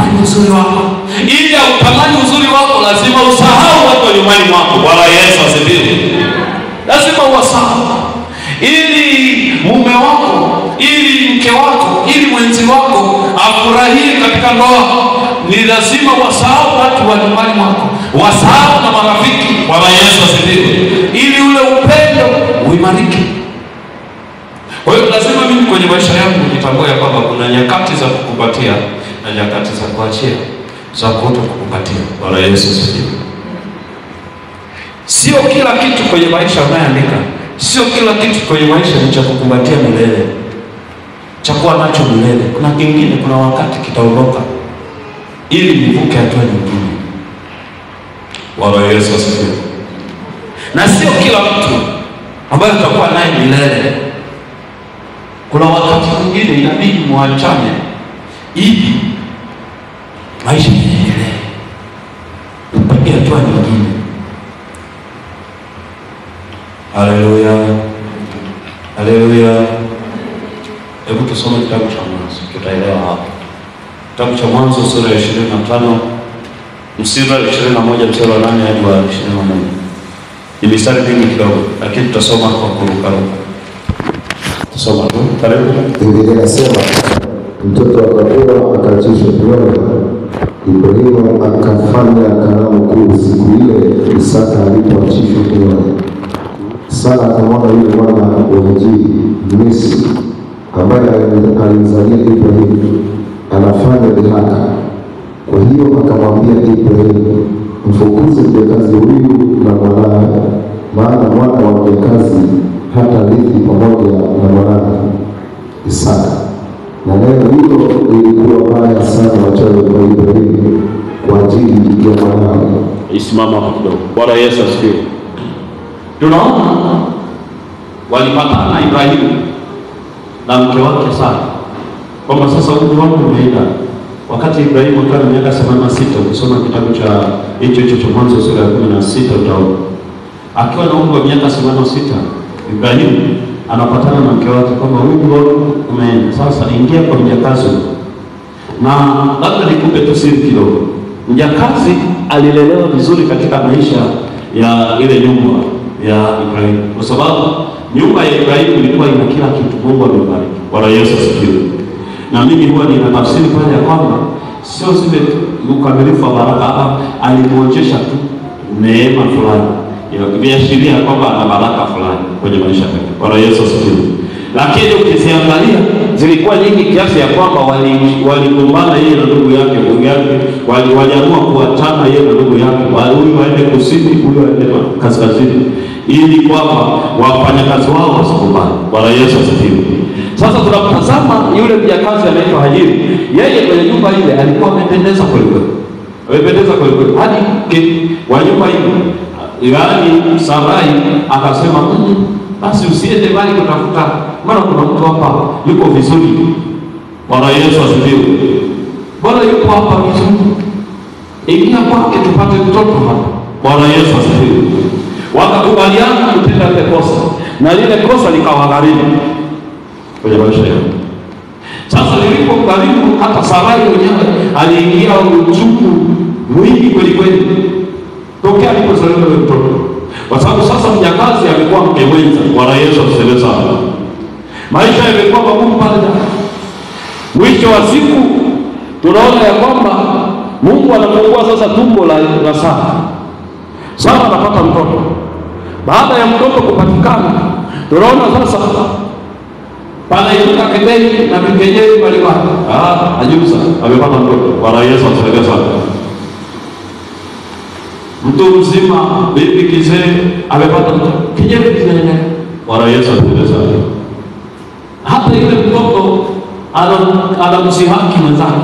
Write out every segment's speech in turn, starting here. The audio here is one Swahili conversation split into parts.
Autamani uzuri wako. Ili autamani uzuri wako lazima usahau watu wa nyumbani mwako. Bwana Yesu asifiwe. Lazima uwasahau. Ili mume wako, ili mke wako, ili mwenzi wako afurahie katika ndoa, ni lazima wasahau watu wa nyumbani mwako, wasahau na marafiki. Bwana Yesu asifiwe. Ili ule upendo uimarike. Kwa hiyo lazima mimi kwenye maisha yangu nitambue kwamba kuna nyakati za kukumbatia na nyakati za kuachia, za kutokukumbatia. Bwana Yesu asifiwe. Sio kila kitu kwenye maisha unayoandika, sio kila kitu kwenye maisha ni cha kukumbatia milele, cha kuwa nacho milele. Kuna kingine, kuna wakati kitaondoka ili nivuke hatua nyingine. Bwana Yesu asifiwe. Na sio kila mtu ambaye utakuwa naye milele. Kuna wakati mwingine inabidi muachane ili maisha yaendelee, upige hatua nyingine. Haleluya, haleluya. Hebu tusome kitabu cha Mwanzo, tutaelewa hapo. Kitabu cha Mwanzo sura ya 25 mstari wa 21 mstari wa 8 hadi wa 21. Ni mistari mingi kidogo, lakini tutasoma kwa kurukaruka. Tusoma tu. Karibu. Biblia inasema mtoto akakua akaachishwa kunyonya. Ibrahimu akafanya karamu kuu siku ile Isaka alipoachishwa kunyonya. Sara akamwona yule mwana wa Hajiri Misri ambaye alimzalia Ibrahimu anafanya dhihaka. Kwa hiyo akamwambia Ibrahimu, mfukuze mjakazi huyu na mwanawe, maana mwana wa mjakazi hatarithi pamoja na mwanawe Isaka. Na neno hilo lilikuwa baya sana machoni kwa Ibrahimu kwa ajili ya mwanawe. Isimama hapo kidogo. Bwana Yesu asifiwe. Tunaona walipatana Ibrahimu na mke wake Sara kwamba sasa umri wangu umeenda. Wakati Ibrahimu akiwa na miaka 86, ukisoma kitabu cha hicho hicho cha Mwanzo sura ya 16 utaona akiwa na umri wa miaka 86 Ibrahimu anapatana na mke wake kwamba umri wangu umeenda, sasa ingia kwa mjakazi. Na labda nikupe tu siri kidogo. Mjakazi alilelewa vizuri katika maisha ya ile nyumba ya Ibrahimu, kwa sababu nyumba ya Ibrahimu ilikuwa ina kila kitu. Mungu amebariki. Bwana Yesu asifiwe. Na mimi huwa nina tafsiri pale ya kwamba sio zile ukamilifu wa baraka, alimuonyesha tu neema fulani viashiria kwamba ana baraka fulani kwenye maisha yake. Bwana Yesu asifiwe. Lakini ukiziangalia zilikuwa nyingi kiasi ya kwamba waligombana yeye na ndugu yake, waliamua kuachana yeye na ndugu yake, huyu aende kusini, huyu aende kaskazini, ili kwamba wafanyakazi wao wasigombane. Bwana Yesu asifiwe. Sasa tunamtazama yule mjakazi anaitwa Hajiri. Yeye kwenye nyumba ile alikuwa amependeza kweli kweli. Amependeza kweli kweli. Hadi wa nyumba ile, yaani Sarai akasema, basi usiende mbali kutafuta, maana kuna mtu hapa yuko vizuri. Bwana Yesu asifiwe. Bwana yuko hapa vizuri, ingia kwake tupate mtoto hapa. Bwana Yesu asifiwe. Wakakubaliana kutenda lile kosa, na lile kosa likawagharimu kwenye maisha yao. Sasa lilipogharimu, hata Sarai mwenyewe aliingia uchungu mwingi kweli kweli tokea alipozaliwa yule mtoto, kwa sababu sasa mjakazi amekuwa mke mwenza. Bwana Yesu asifiwe sana. Maisha yamekuwa magumu pale. Mwisho wa siku tunaona ya kwamba Mungu anafungua sasa tumbo la Sara. Sara anapata mtoto. Baada ya mtoto kupatikana, tunaona sasa panainuka kebei na vikejeli mbalimbali. Ajuza amepata mtoto. Bwana Yesu asifiwe sana. Mtu mzima, bibi kizee amepata mtoto. Kijeli kinaendelea. Bwana Yesu asifiwe sana. Hata yule mtoto anamsihaki mwenzake.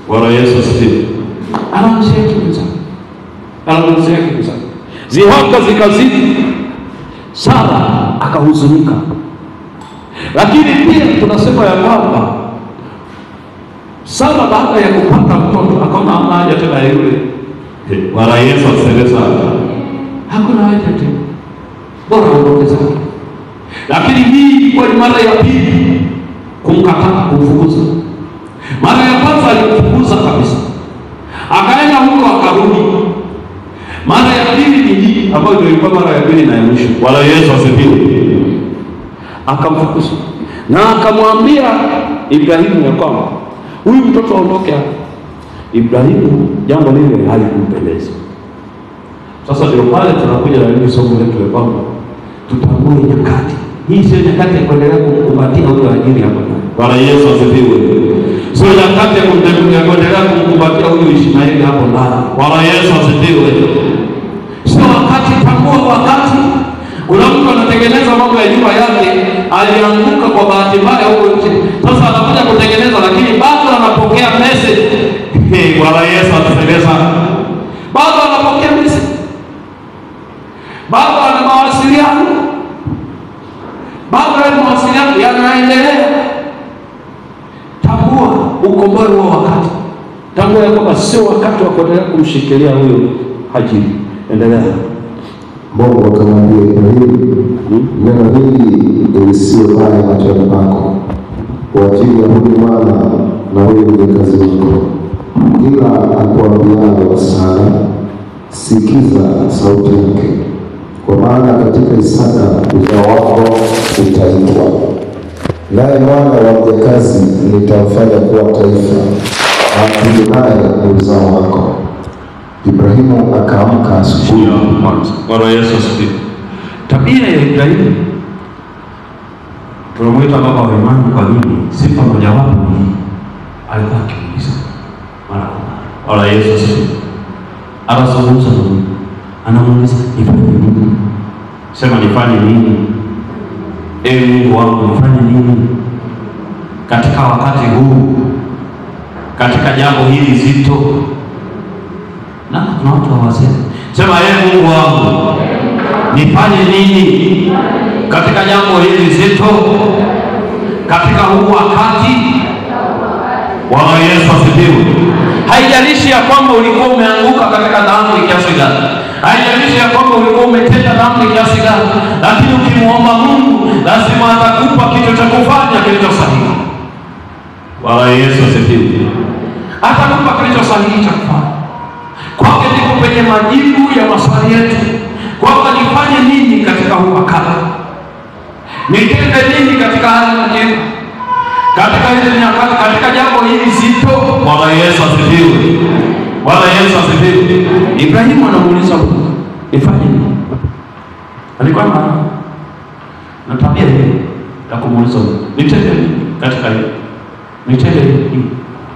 Bwana Yesu asifiwe. Anamsihaki mwenzake. Anamsihaki mwenzake. Zihaka zikazidi. Sara akahuzunika. Lakini pia tunasema ya kwamba Sara baada ya kupata mtoto akaona hamna haja tena ya yule. Bwana Yesu asifiwe sana. Hakuna haja tena, bora aondoke zake. Lakini hii ilikuwa ni mara ya pili kumkataa, kumfukuza. Mara ya kwanza alimfukuza kabisa, akaenda huko akarudi. Mara ya pili ni hii ambayo ndio ilikuwa mara ya pili na ya mwisho. Bwana Yesu asifiwe. Akamfukuza na akamwambia Ibrahimu ya kwamba huyu mtoto aondoke hapa. Ibrahimu jambo lile halikumpendeza. Sasa ndio pale tunakuja na hili somo letu ya kwamba tutambue nyakati. Hii sio nyakati ya kuendelea kumkumbatia huyo ajili hapa. Bwana Yesu asifiwe. Sio nyakati ya kuendelea kumkumbatia huyo Ishmaeli hapo ndani. Bwana Yesu asifiwe. Sio wakati, tambua wakati. Kuna mtu anatengeneza mambo ya nyumba yake, alianguka kwa bahati mbaya huko nje. Sasa anakuja kutengeneza lakini bado anapokea message. Bwana Yesu atusaidie sana. Bado anapokea message. Bado ana mawasiliano. Bado ana mawasiliano yanaendelea. Tambua ukomboe huo wakati. Tambua ya kwamba sio wakati wa kuendelea kumshikilia huyo Hajiri. Endelea. Mungu akamwambia Ibrahimu, neno hili lisiwe baya machoni pako, kwa ajili ya huyu mwana na huyu mjakazi wako. Kila akuambialo Sara, sikiza sauti yake, kwa maana katika Isaka uzao wako utaitwa. Naye mwana wa mjakazi nitamfanya kuwa taifa, na huyu naye ni uzao wako. Ibrahimu akaamka asubuhi. Bwana Yesu asifiwe. Tabia ya Ibrahimu tunamuita baba wa imani. Kwa nini? Sifa mojawapo ni alikuwa akiuliza mara kwa mara. Bwana Yesu asifiwe. Anazungumza na Mungu, anamuuliza nifanye nini? Sema nifanye nini? Ee Mungu wangu, nifanye nini katika wakati huu, katika jambo hili zito? Na kuna watu hawasemi. Sema ee Mungu wangu, nifanye nini katika jambo hili zito, katika huu wakati? Bwana Yesu asifiwe. Haijalishi ya kwamba ulikuwa umeanguka katika dhambi kiasi gani, haijalishi ya kwamba ulikuwa umetenda dhambi kiasi gani, lakini ukimuomba Mungu lazima atakupa kitu cha kufanya kilicho sahihi. Bwana Yesu asifiwe. Atakupa kilicho sahihi cha kufanya. Kwake ndipo penye majibu ya maswali yetu, kwamba nifanye nini katika huu wakati, nitende nini katika hali nyingine, katika hizi nyakati, katika jambo hili zito. Bwana Yesu asifiwe. Bwana Yesu asifiwe. Ibrahimu anamuuliza Mungu, nifanye nini? Alikuwa na tabia hii ya kumuuliza Mungu, nitende nini katika hili, nitende nini,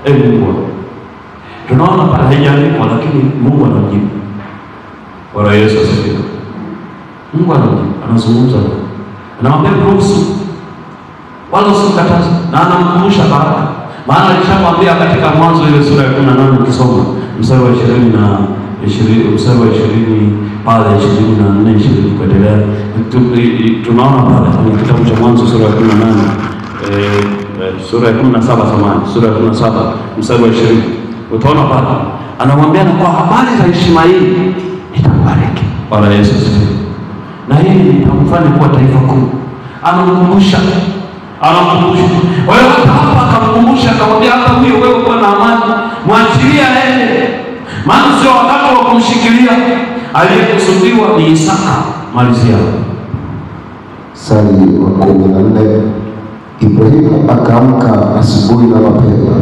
ee Mungu. Tunaona pale haijaandikwa, lakini Mungu anamjibu. Bwana Yesu asifiwe. Mungu anamjibu, anazungumza naye, anamwambia ruhusu, wala usimkataze, na anamkumbusha baraka. Maana alishamwambia katika Mwanzo ile sura ya 18 ukisoma mstari wa 20 mstari wa 20 pale 24 20 kuendelea, tunaona pale kwenye kitabu cha Mwanzo sura ya 18 sura ya 17 samahani, sura ya 17 mstari wa 20. Utaona pale anamwambia, na kwa habari za Ishmaeli nitambariki. Bwana Yesu asifiwe. Na hili nitamfanya kuwa taifa kuu. Anamkumbusha, anamkumbusha. Kwa hiyo hata hapa akamkumbusha, akamwambia hata huyo wewe kuwa na amani, mwachilia aende, maana sio wakati wa kumshikilia. Aliyekusudiwa ni Isaka. Malizia Mstari wa 14. Ibrahimu akaamka asubuhi na mapema,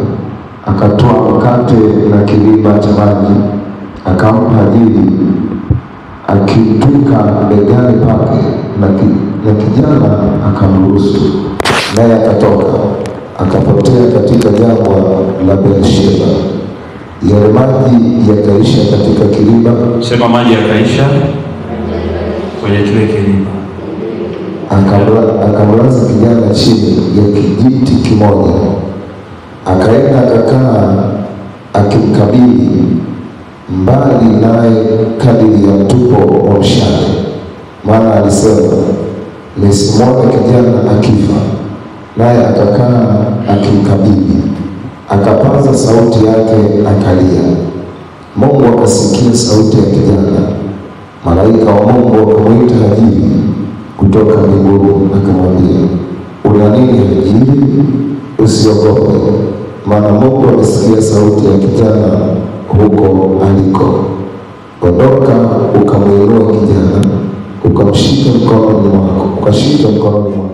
akatoa mkate na kiriba cha maji, akampa Hajiri, akimtwika begani pake, na kijana akamruhusu. Naye akatoka akapotea katika jangwa la Beersheba. Yale maji yakaisha katika kiriba. Sema maji yakaisha kwenye kile kiriba. Akamlaza kijana chini ya kijiti kimoja, akaenda akakaa akimkabili mbali naye kadiri ya mtupo wa mshale, maana alisema, nisimwone kijana akifa. Naye akakaa akimkabili, akapaza sauti yake akalia. Mungu akasikia sauti ya kijana. Malaika wa Mungu akamwita Hajiri kutoka mbinguni akamwambia, una nini Hajiri? Usiogope, maana Mungu amesikia sauti ya kijana huko aliko. Ondoka ukamwinue kijana, ukamshike mkononi mwako, ukashike mkononi mwako.